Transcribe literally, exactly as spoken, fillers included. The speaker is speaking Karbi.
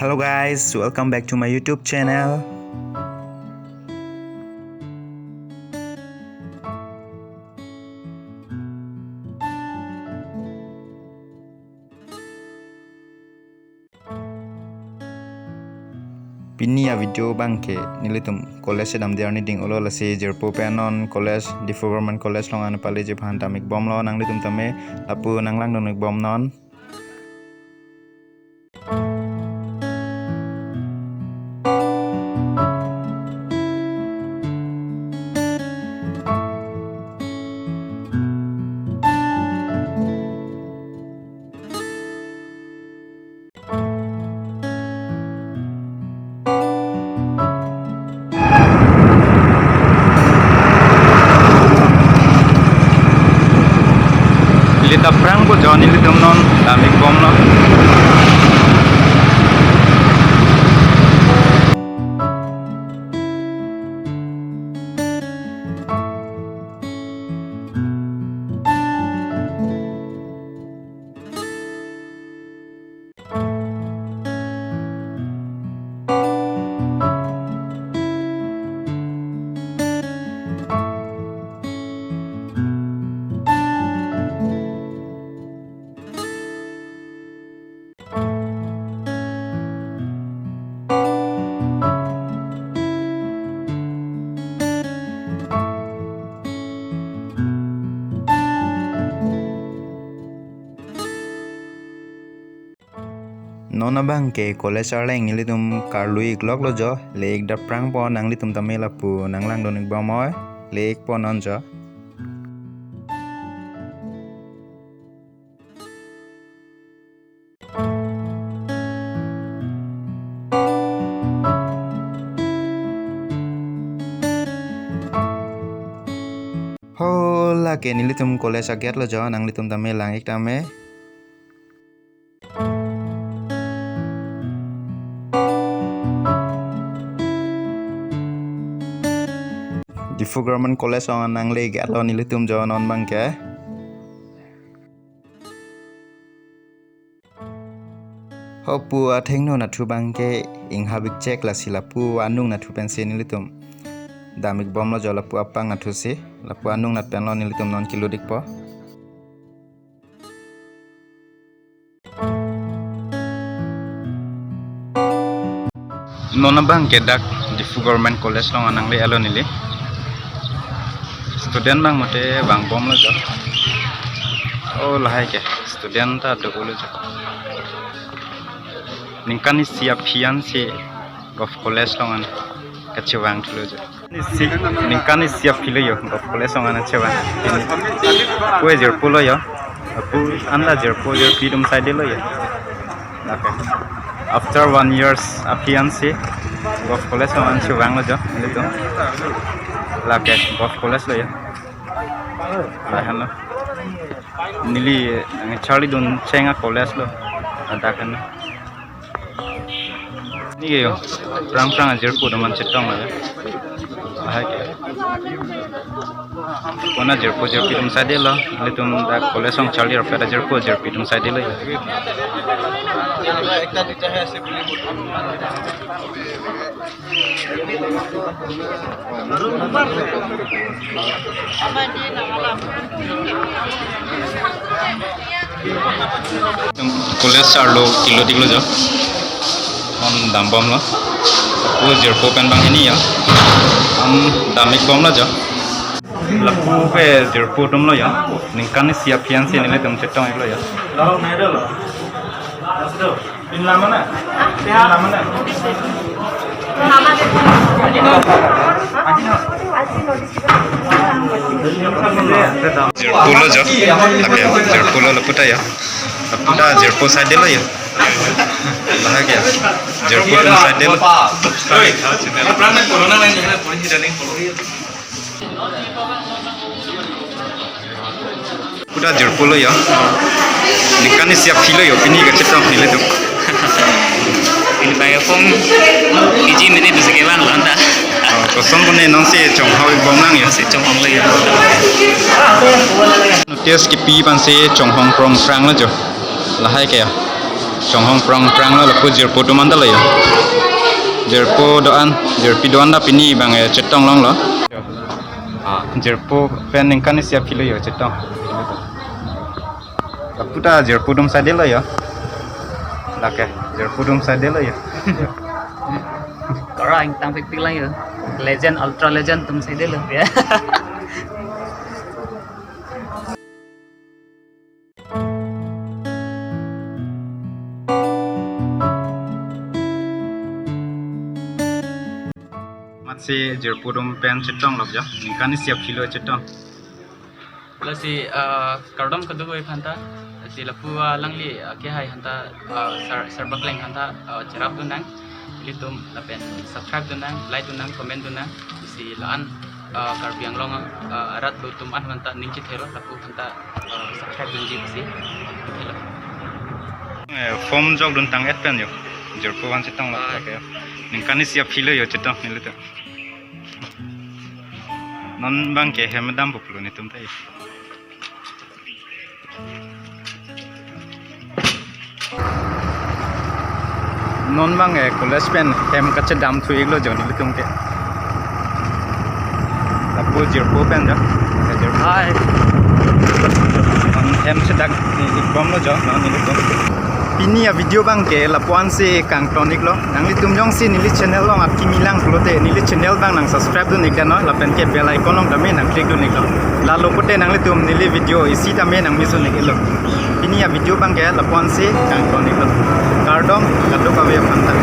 Hello guys, welcome back to my YouTube channel. Pini a-video abangke nelitum college damde arni ding-olo, lasi jirpo pen non college, Diphu Government College along an pale ji aphan dam-ikbomlo, nanglitum tame lapu nanglangdun-ikbomnon. Ili ta aphrang pu jo nelitum non dam-ikbomlo. Non abangke college arleng nelitum karlu-ikloklo jo, le-ik dam aphrangpo, nanglitum tame lapu nanglangdun-ikbom oi, le-ikpo non jo. Ho, lake nelitum college a-gate lo jo, nanglitum tame lang-ik tame. Diphu Government College along nangle-ik lo nelitum jo non abangke. Ho, pu athengno nathu abangke inghap-ik chek, lasi lapu anung nathu pensi nelitum dam-ikbomlo jo, lapu apang nathusi, lapu anung nat penlo nelitum non kelut-ikpo. Non abangke dak Diphu Government College along an nangle-iklo neli. Student abang mate vangbomlo jo. Oh, lahai ke student ta do-olo jo. Ningkan isi aphi ansi Govt College along an kachevang thulo jo. Isi, ningkan isi aphi lo jo, Govt College along an kachevang. Pini, lapu jirpo lo jo. Lapu anta jirpo jirpi atum saide lo jo. Okay. After one years aphi ansi Govt College along an chevanglo jo, nelitum. Lake Govt College lo jo. Lahenlo. Neli, eh, charlidun cheng a-college lo. Ladak henlo. Neli ke jo, aphrang aphrang ajirpo atum an chetong lo. Lahai ke. Kona jirpo jirpi atum saide lo, nelitum dak college along charli arpet ajirpo jirpi atum saide lo. College arlo kelut-iklo jo. Hon dambomlo. Lapu jirpo pen bang hini jo. Hon dam-ikbomlo jo. Lapu ke jirpo atum lo jo. Ningkan isi aphi ansi nelitum chetong-iklo jo. Jirpo lo jo, lake jirpo lo lapu ta jo. Lapu ta jirpo saide lo jo. Lahai ke. Jirpo atum saide lo. Lapu ta jirpo lo jo. Ningkan isi aphi lo jo, pini kachetong nelitum. Pini bang ya phone iji mene bisa kevang lo anta. Oh, koson pune nonsi chonghong-ikbom nang jo. Si chonghong lo jo. Notice kipi pensi chonghong prong prang lo jo. Lahai ke jo. Chonghong prong prang lo, lapu jirpo atum an ta lo jo. Jirpo do-an, jirpi do-an ta pini abang, eh, chetong longlo. Ah, jirpo pen ningkan isi aphi lo jo chetong. Lapu ta jirpo atum saide lo jo. Lake, jirpo atum saide lo jo. Kara ingtang pikpik lang jo. Legend, ultra legend atum saide lo. Ya. Amatsi jirpo atum pen chetong lok jo. Ningkan isi aphi lo chetong. Lasi, ah, kardom kadokave aphanta. Lasi lapu alangli, ah, kehai aphanta, ah, sar-, sarbak leng aphanta, ah, cherap dun nang. Ilitum lapen subscribe dun nang, like dun nang, comment dun nang. Lasi la-an, ah, Karbi Anglong, ah, arat atum an aphanta ning chethelo, lapu aphanta, ah, subscribe dunji pusi. Hello. Eh, form jok dun tang-et pen jo. Jirpo an chetong lo. Ah. Okay. Ningkan isi aphi lo jo chetong nelitum. Non abang ke hem dampo pulo netum ta. Non abang, eh, college pen hem kachedam thu-iklo jo nelitum ke. Lapu jirpo pen jo. Jirpo. Hai. Non hem chedak-ik bomlo jo non nelitum. Pini avideo abang ke lapu-ansi kangton-iklo. Nanglitum jongsi neli channel along akimi lang pulote neli channel abang nang subscribe dun-ik dei non, lapen ke bell icon along tame nang click dun-iklo. Lalo pote nanglitum neli video isi tame nang miss un-iklo. Pini avideo abang ke lapu-ansi kangton-iklo. Kardom kadokave aphanta.